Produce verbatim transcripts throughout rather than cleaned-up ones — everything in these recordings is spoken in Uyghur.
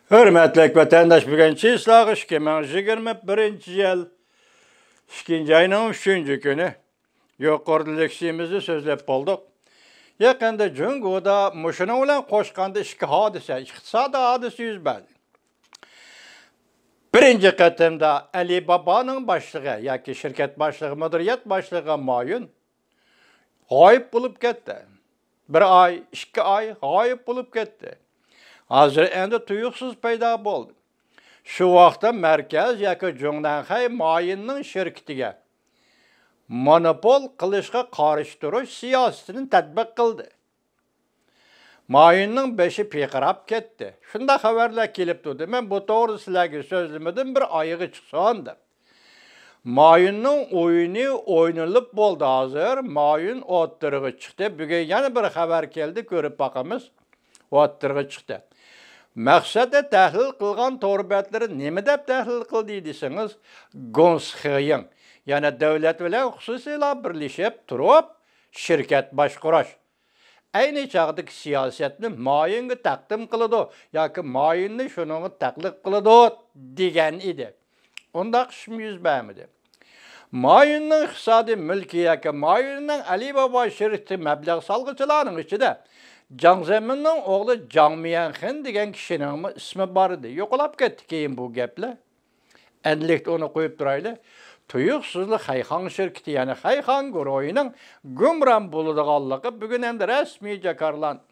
ھۆرمەتلىك ۋەتەنداش، بۈگۈن چىسلاغا ئىككى مىڭ يىگىرمە بىرىنچى يىل ئىككىنچى ئاينىڭ ئۈچىنچى كۈنى. يۇقىرىدا لېكسىيىمىزنى سۆزلەپ بولدۇق. يېقىندا جۇڭگودا مۇشۇنىڭ بىلەن قوشقاندا ئىككى ھادىسە، ئىقتىسادىي ھادىسە يۈز بەردى. بىرىنچى قېتىمدا ئەلى بابانىڭ باشلىقى ياكى شىركەت باشلىقى، مۇدىرىيەت باشلىقى ما يۈن غايىب بولۇپ كەتتى. بىر ئاي، ئىككى ئاي غايىب بولۇپ كەتتى. ھازىر ئەمدى تۇيۇقسىز پەيدا بولدى. شۇ ۋاقىتتا مەركەز ياكى جۇڭنەنخەي ما يۈننىڭ شىركىتىگە مونوپول قىلىشقا قارشى تۇرۇش سىياسىتىنى تەتبىق قىلدى. ما يۈننىڭ بېشى پىرقىراپ كەتتى. شۇنداق خەۋەرلەر كېلىپ تۇردى. مەن بۇ توغرىدا سىلەرگە سۆزلىمىدىم، بىر ئايىغى چىقسۇن دەپ. ما يۈننىڭ ئويۇنى ئوينىلىپ بولدى ھازىر. ما يۈن ئوتتۇرىغا چىقتى. بۈگۈن يەنە بىر خەۋەر كەلدى، كۆرۈپ باقىمىز. ئوتتۇرىغا چىقتى. مەقسەتتە تەھلىل قىلغان تور بەتلىرى نېمە دەپ تەھلىل قىلدى دېسىڭىز، گوڭسخېيىڭ، يەنى دۆلەت بىلەن خۇسۇسىيلار بىرلىشىپ تۇرۇپ شىركەت باشقۇرۇش، ئەينى چاغدىكى سىياسەتنى ما يۈنگە تەقدىم قىلىدۇ ياكى ما يۈننى شۇنىڭغا تەقلىد قىلىدۇ دېگەن ئىدى. ئۇنداق ئىشمۇ يۈز بەرمىدى. ما يۈننىڭ ئىقتىسادىي مۈلكى ياكى ما يۈننىڭ ئەلى بابا شىركىتى مەبلەغ سالغۇچىلارنىڭ ئىچىدە جاڭ زېمىننىڭ ئوغلى جاڭ ميەنخېن دېگەن كىشىنىڭمۇ ئىسمى بار ئىدى. يوقىلاپ كەتتى كېيىن بۇ گەپلەر. ئەنلىكتە ئۇنى قويۇپ تۇرايلى. تۇيۇقسىزلا خەيخاڭ شىركىتى، يەنى خەيخاڭ گۇرۇھىنىڭ گۇمران بولىدىغانلىقى بۈگۈن ئەمدى رەسمىي جاكارلاندى.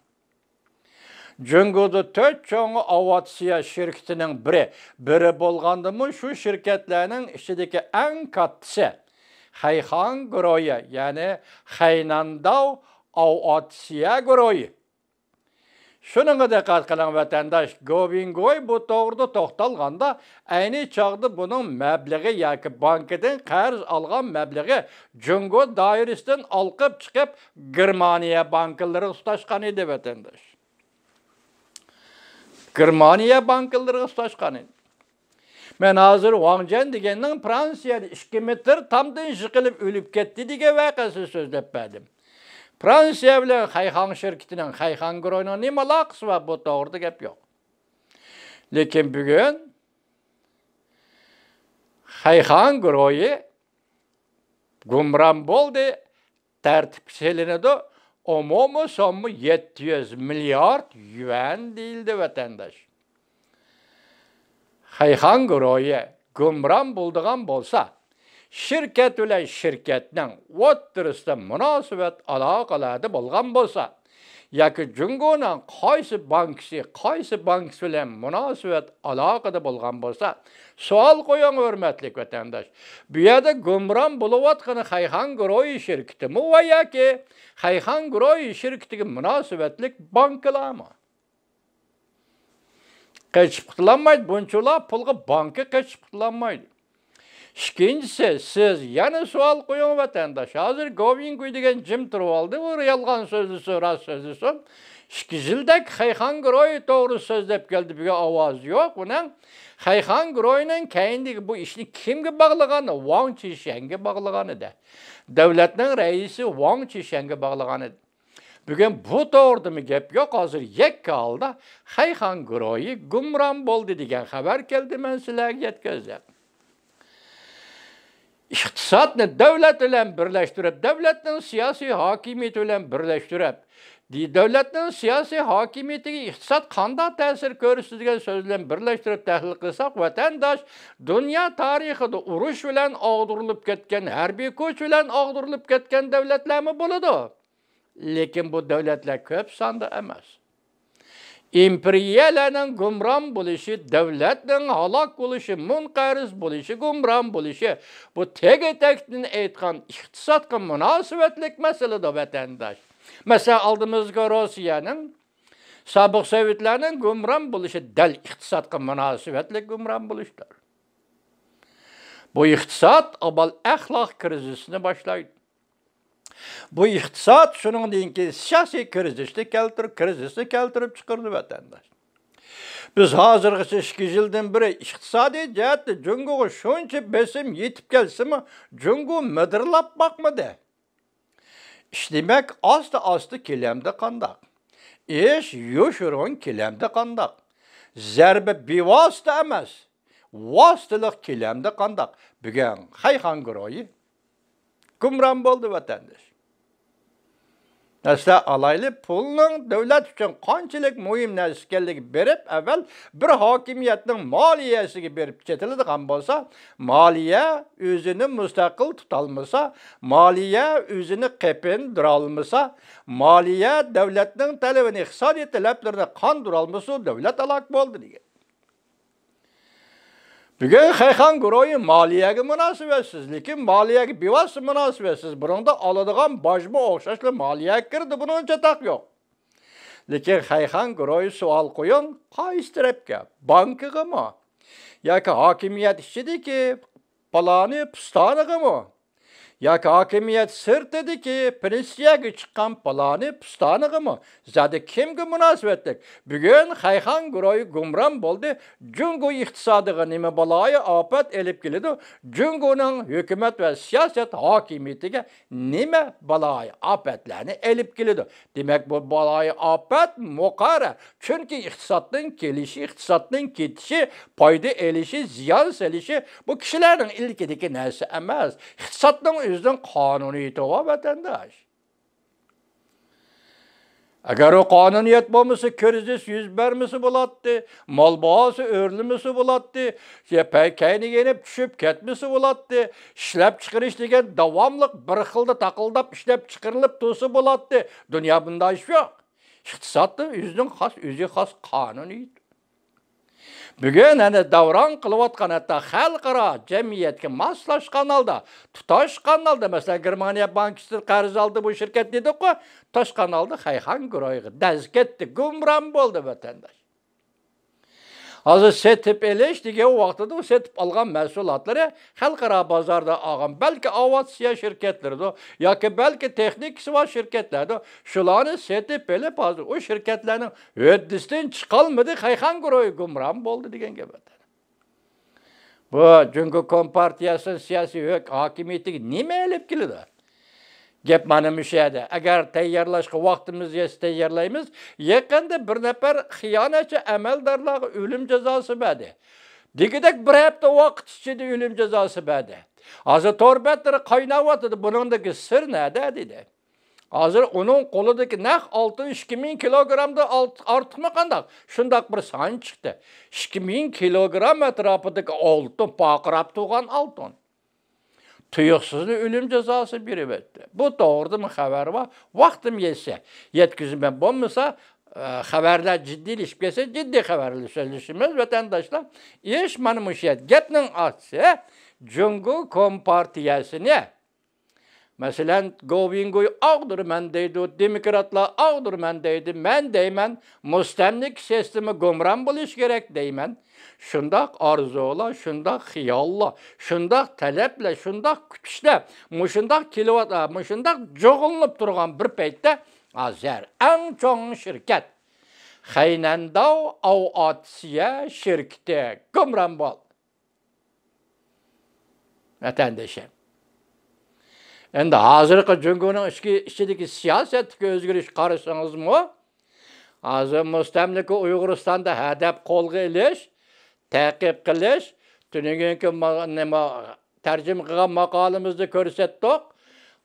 جۇڭگودا تۆت چوڭ ئاۋىئاتسىيە شىركىتىنىڭ بىرى، بىرى بولغاندىمۇ شۇ شىركەتلەرنىڭ ئىچىدىكى ئەڭ كاتتىسى خەيخاڭ گۇرۇھى، يەنى خەينانداۋ ئاۋىئاتسىيە گۇرۇھى. شۇنىڭغا دىققەت قىلىڭ، ۋەتەنداش. گوۋىنگوي بۇ توغرىدا توختالغاندا، ئەينى چاغدا بۇنىڭ مەبلىغى ياكى بانكىدىن قەرز ئالغان مەبلىغى جۇڭگو دائىرىسىدىن ئالقىپ چىقىپ، گېرمانىيە بانكىلىرىغا تۇتاشقان ئىدى، ۋەتەنداش. گېرمانىيە بانكىلىرىغا تۇتاشقان ئىدى. مەن ھازىر ۋاڭ جيەن دېگەننىڭ فرانسىيەدە ئىككى مېتىر تامدىن يىقىلىپ ئۆلۈپ كەتتى دېگەن ۋەقەسىنى سۆزلەپ بەردىم. فرانسىيە بىلەن خەيخاڭ شىركىتىنىڭ، خەيخاڭ گۇرۇھىنىڭ نېمە ئالاقىسى بار؟ بۇ توغرىدا گەپ يوق. لېكىن بۈگۈن خەيخاڭ گۇرۇھى گۇمران بولدى، تەرتىپكە سېلىنىدۇ. ئومۇمىي سومما يەتتە يۈز مىليارد يۈەن دېيىلدى، ۋەتەنداش. خەيخاڭ گۇرۇھى گۇمران بولىدىغان بولسا، شىركەت بىلەن شىركەتنىڭ ئوتتۇرىسىدا مۇناسىۋەت ئالاقىلەردە بولغان بولسا، ياكى جۇڭگونىڭ قايسى بانكىسى قايسى بانكىسى بىلەن مۇناسىۋەت ئالاقىدە بولغان بولسا، سوئال قويۇڭ، ھۆرمەتلىك ۋەتەنداش. بۇ يەردە گۇمران بولۇۋاتقىنى خەيخاڭ گۇرۇھى شىركىتىمۇ ۋە ياكى خەيخاڭ گۇرۇھى شىركىتىگە مۇناسىۋەتلىك بانكىلارمۇ؟ قېچىپ قۇتۇلالمايدۇ. بۇنچىلا پۇلغا بانكا قېچىپ قۇتۇلالمايدۇ. ئىككىنچىسى، سىز يەنە سوئال قويۇڭ، ۋەتەنداش. ھازىر گوۋىنگوي دېگەن جىم تۇرۇۋالدى، ئۇ يالغان سۆزلىسۇن، راست سۆزلىسۇن. ئىككى يىلدەك خەيخاڭ گۇرۇھى توغرا سۆزلەپ كەلدى، بۈگۈن ئاۋازى يوق ئۇنىڭ. خەيخاڭ گۇرۇھىنىڭ كەينىدىكى بۇ ئىشنى كىمگە باغلىغان؟ ۋاڭ چىشەنگە باغلىغان ئىدى. دۆلەتنىڭ رەئىسى ۋاڭ چىشەنگە باغلىغان ئىدى. بۈگۈن بۇ توغرىدىمۇ گەپ يوق، ھازىر يەككە ھالدا خەيخاڭ گۇرۇھى گۇمران بولدى دېگەن خەۋەر كەلدى، مەن سىلەرگە يەتكۈزدۈم. ئىقتىسادنى دۆلەت بىلەن بىرلەشتۈرۈپ، دۆلەتنىڭ سىياسىي ھاكىمىيىتى بىلەن بىرلەشتۈرۈپ، دۆلەتنىڭ سىياسىي ھاكىمىيىتىگە ئىقتىساد قانداق تەسىر كۆرسىتىدۇ دېگەن سۆز بىلەن بىرلەشتۈرۈپ تەھلىل قىلساق، ۋەتەنداش، دۇنيا تارىخىدا ئۇرۇش بىلەن ئاغدۇرۇلۇپ كەتكەن، ھەربىي كۈچ بىلەن ئاغدۇرۇلۇپ كەتكەن دۆلەتلەرمۇ بولىدۇ. لېكىن بۇ دۆلەتلەر كۆپ ساندا ئەمەس. ئىمپېرىيەلەرنىڭ گۇمران بولۇشى، دۆلەتنىڭ ھالاك بولۇشى، مۇنقەرز بولۇشى، گۇمران بولۇشى، بۇ تېگى-تەكتىدىن ئېيتقان ئىقتىسادقا مۇناسىۋەتلىك مەسىلىدۇر، ۋەتەنداش. مەسىلەن، ئالدىمىزدىكى روسىيەنىڭ، سابىق سوۋېتلارنىڭ گۇمران بولۇشى دەل ئىقتىسادقا مۇناسىۋەتلىك گۇمران بولۇشتۇر. بۇ ئىقتىساد ئاۋۋال ئەخلاق كىرىزىسىنى باشلايدۇ. بۇ ئىقتىساد شۇنىڭدىن كېيىن سىياسىي كىرىزىسنى كەلتۈرۈپ، كىرىزىسنى كەلتۈرۈپ چىقىرىدۇ، ۋەتەنداش. بىز ھازىرغىچە ئىككى يىلدىن بېرى ئىقتىسادىي جەھەتتە جۇڭگوغا شۇنچە بېسىم يېتىپ كەلسىمۇ، جۇڭگو مىدىرلاپ باقمىدى. ئىش دېمەك ئاستا-ئاستا كېلەمدە قانداق؟ ئىش يوشۇرۇن كېلەمدە قانداق؟ زەربە بىۋاسىتە ئەمەس، ۋاسىتىلىق كېلەمدە قانداق؟ بۈگۈن خەيخان گۇرۇھى گۇمران بولدى، ۋەتەنداش. مەسىلەن ئالايلى، پۇلنىڭ دۆلەت ئۈچۈن قانچىلىك مۇھىم نەرسە ئىكەنلىكى بېرىپ، ئەۋۋەل بىر ھاكىمىيەتنىڭ مالىيەسىگە بېرىپ چېتىلىدىغان بولسا، مالىيە ئۆزىنى مۇستەقىل تۇتالمىسا، مالىيە ئۆزىنى قېپىندۇرالمىسا، مالىيە دۆلەتنىڭ تەلىپىنى، ئىقتىسادىي تەلەپلىرىنى قاندۇرالمىسا، دۆلەت ھالاك بولدى دېگەن. بۈگۈن خەيخان گۇرۇھى مالىيەگە مۇناسىۋەتسىز، لېكىن مالىيەگە بىۋاسىتە مۇناسىۋەتسىز. بۇنىڭدا ئالىدىغان باجمۇ ئوخشاشلا مالىيەگە كىرىدۇ، بۇنىڭدا چاتاق يوق. لېكىن خەيخان گۇرۇھى سوئال قويۇڭ، قايسى تەرەپكە؟ بانكىغىمۇ؟ ياكى ھاكىمىيەت ئىچىدىكى پالانى پۇستانىغىمۇ؟ ياكى ھاكىمىيەت سىرتىدىكى پېنسىيەگە چىققان پالانى پۇستانىغىمۇ؟ زادى كىمگە مۇناسىۋەتلىك؟ بۈگۈن خەيخان گۇرۇھى گۇمران بولدى. جۇڭگو ئىقتىسادىغا نېمە بالايىئاپەت ئېلىپ كېلىدۇ؟ جۇڭگونىڭ ھۆكۈمەت ۋە سىياسەت ھاكىمىيىتىگە نېمە بالايىئاپەتلەرنى ئېلىپ كېلىدۇ؟ دېمەك، بۇ بالايىئاپەت مۇقەررەر. چۈنكى ئىقتىسادنىڭ كېلىشى، ئىقتىسادنىڭ كېتىشى، پايدا ئېلىشى، زىيان سېلىشى، بۇ كىشىلەرنىڭ ئىلكىدىكى نەرسە ئەمەس. ئىقتىسادنىڭ ئۆزىنىڭ قانۇنىيىتى بار، ۋەتەنداش. ئەگەر ئۇ قانۇنىيەت بولمىسا، كىرىزىس يۈز بەرمىسە بولاتتى، مال باھاسى ئۆرلىمىسە بولاتتى، يە پەي-، كەينىگە يېنىپ چۈشۈپ كەتمىسە بولاتتى، ئىشلەپچىقىرىش دېگەن داۋاملىق بىر خىلدا تاقىلداپ ئىشلەپچىقىرىلىپ تۇرسا بولاتتى. دۇنيا بۇنداق ئىش يوق. ئىقتىسادتا ئۆزىنىڭ خاس، ئۆزىگە خاس قانۇنىيىتى. بۈگۈن ئەنە دەۋران قىلىۋاتقان، ھەتتا خەلقئارا جەمئىيەتكە ماسلاشقان ھالدا، تۇتاشقان ھالدا، مەسىلەن، گېرمانىيە بانكىسىدىن قەرز ئالدى بۇ شىركەت دېدۇققۇ، تۇتاشقان ھالدا خەيخان گۇرۇھىغا دەز كەتتى، گۇمران بولدى ۋەتەنداش. ھازىر سېتىپ ئېلىش دېگەن ۋاقتىدا ئۇ سېتىپ ئالغان مەھسۇلاتلىرى خەلقئارا بازاردا ئالغان، بەلكى ئاۋىئاتسىيە شىركەتلىرىدۇ ياكى بەلكى تېخنىكىسى بار شىركەتلەردۇ. شۇلارنى سېتىپ ئېلىپ، ھازىر ئۇ شىركەتلەرنىڭ ھۆددىسىدىن چىقالمىدى، خەيخان گۇرۇھى گۇمران بولدى دېگەن گەپ. بۇ جۇڭگو كومپارتىيەسىنىڭ سىياسىي ھۆك-، ھاكىمىيىتىگە نېمە ئېلىپ كېلىدۇ؟ گەپ مانا مۇشۇ يەردە. ئەگەر تەييارلاشقا ۋاقتىمىز يەتسە تەييارلايمىز. يېقىندا بىر نەپەر خىيانەتچى ئەمەلدارلارغا ئۆلۈم جازاسى بەردى. دېگۈدەك بىر ھەپتە ۋاقىت ئىچىدە ئۆلۈم جازاسى بەردى. ھازىر تور بەتلىرى قايناۋاتىدۇ، بۇنىڭدىكى سىر نەدە دېدى. ھازىر ئۇنىڭ قولىدىكى نەق ئالتۇن ئىككى مىڭ كىلوگرامدىن ئالت-، ئارتۇقمۇ قانداق؟ شۇنداق بىر سان چىقتى. ئىككى مىڭ كىلوگرام ئەتراپىدىكى ئالتۇن، پارقىراپ تۇرغان ئالتۇن. تۇيۇقسىزلا ئۆلۈم جازاسى بېرىۋەتتى. بۇ توغرىدىمۇ خەۋەر بار. ۋاقتىم يەتسە يەتكۈزىمەن. بولمىسا، ئە، خەۋەرلەر جىددىيلىشىپ كەتسە، جىددىي خەۋەرلەر سۆزلىشىمىز، ۋەتەنداشلار. ئىش مانا مۇشۇ يەردە. گەپنىڭ ئاچىسى، جۇڭگو كومپارتىيەسىنى، مەسىلەن، گوۋىڭگۇي ئاغدۇرىمەن دەيدۇ، دېموكراتلار ئاغدۇرىمەن دەيدۇ، مەن دەيمەن، مۇستەملىكە سىستېما گۇمران بولۇشى كېرەك دەيمەن. شۇنداق ئارزۇلار، شۇنداق خىياللار، شۇنداق تەلەپلەر، شۇنداق كۈتۈشلەر، مۇشۇنداق كېلىۋات-، مۇشۇنداق جۇغلىنىپ تۇرغان بىر پەيتتە، ھازىر ئەڭ چوڭ شىركەت، خەينەنداۋ ئاۋىئاتسىيە شىركىتى گۇمران بولدى. ۋەتەندىشىم. ئەمدى ھازىرقى جۇڭگونىڭ ئىچكى، ئىچىدىكى سىياسەتتىكى ئۆزگىرىش قارىسىڭىزمۇ، ھازىر مۇستەملىكە ئۇيغۇرىستاندا ھەدەپ قولغا ئېلىش، تەقىب قىلىش، تۈنۈگۈنكى ما-، نېمە، تەرجىمە قىلغان ماقالىمىزدە كۆرسەتتۇق.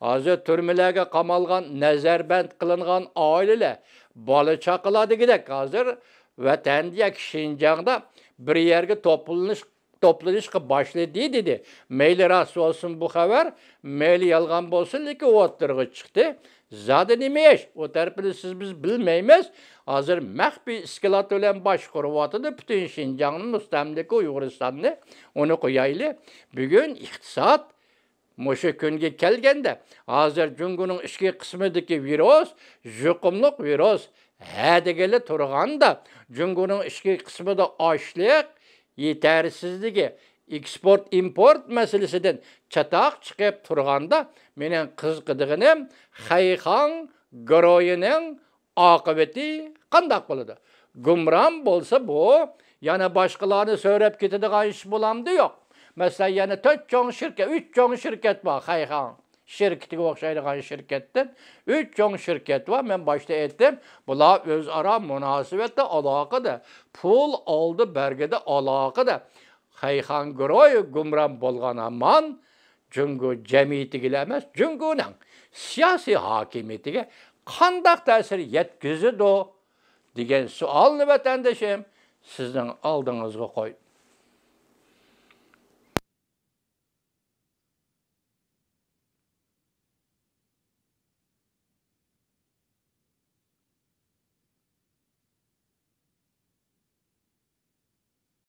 ھازىر تۈرمىلەرگە قامالغان، نەزەربەند قىلىنغان ئائىلىلەر، بالا-چاقىلار دېگۈدەك ھازىر ۋەتەندە ياكى شىنجاڭدا بىر يەرگە توپلىنىش، توپلىنىشقا باشلىدى دېدى. مەيلى راست بولسۇن بۇ خەۋەر، مەيلى يالغان بولسۇن، لېكىن ئوتتۇرىغا چىقتى. زادى نېمە ئىش؟ ئۇ تەرىپىنى سىز بىز بىلمەيمىز. ھازىر مەخپىي ئىسكىلات بىلەن باشقۇرۇۋاتىدۇ پۈتۈن شىنجاڭنى، مۇستەملىكە ئۇيغۇرىستاننى. ئۇنى قويايلى. بۈگۈن ئىقتىساد مۇشۇ كۈنگە كەلگەندە، ھازىر جۇڭگونىڭ ئىچكى قىسمىدىكى ۋىرۇس، يۇقۇملۇق ۋىرۇس، ھە دېگىلى تۇرغاندا، جۇڭگونىڭ ئىچكى قىسمىدا ئاشلىق يېتەرسىزلىكى، ئېكسپورت، ئىمپورت مەسىلىسىدىن چاتاق چىقىپ تۇرغاندا، مېنىڭ قىزىقىدىغىنىم خەيخاڭ گۇرۇھىنىڭ ئاقىۋىتى قانداق بولىدۇ؟ گۇمران بولسا بۇ، يەنە باشقىلارنى سۆرەپ كېتىدىغان ئىش بولامدۇ؟ يوق. مەسىلەن، يەنە تۆت چوڭ شىركەت، ئۈچ چوڭ شىركەت بار خەيخاڭ شىركىتىگە ئوخشايدىغان شىركەتتىن ئۈچ چوڭ شىركەت بار. مەن باشتا ئېيتتىم، بۇلار ئۆزئارا مۇناسىۋەتتە ئالاقىدە، پۇل ئالدى بەرگىدە ئالاقىدە. خەيخان گۇرۇھى گۇمران بولغان ھامان جۇڭگو جەمئىيىتىگىلا ئەمەس، جۇڭگونىڭ سىياسىي ھاكىمىيىتىگە قانداق تەسىر يەتكۈزىدۇ دېگەن سوئالنى، ۋەتەندىشىم، سىزنىڭ ئالدىڭىزغا قويدۇم.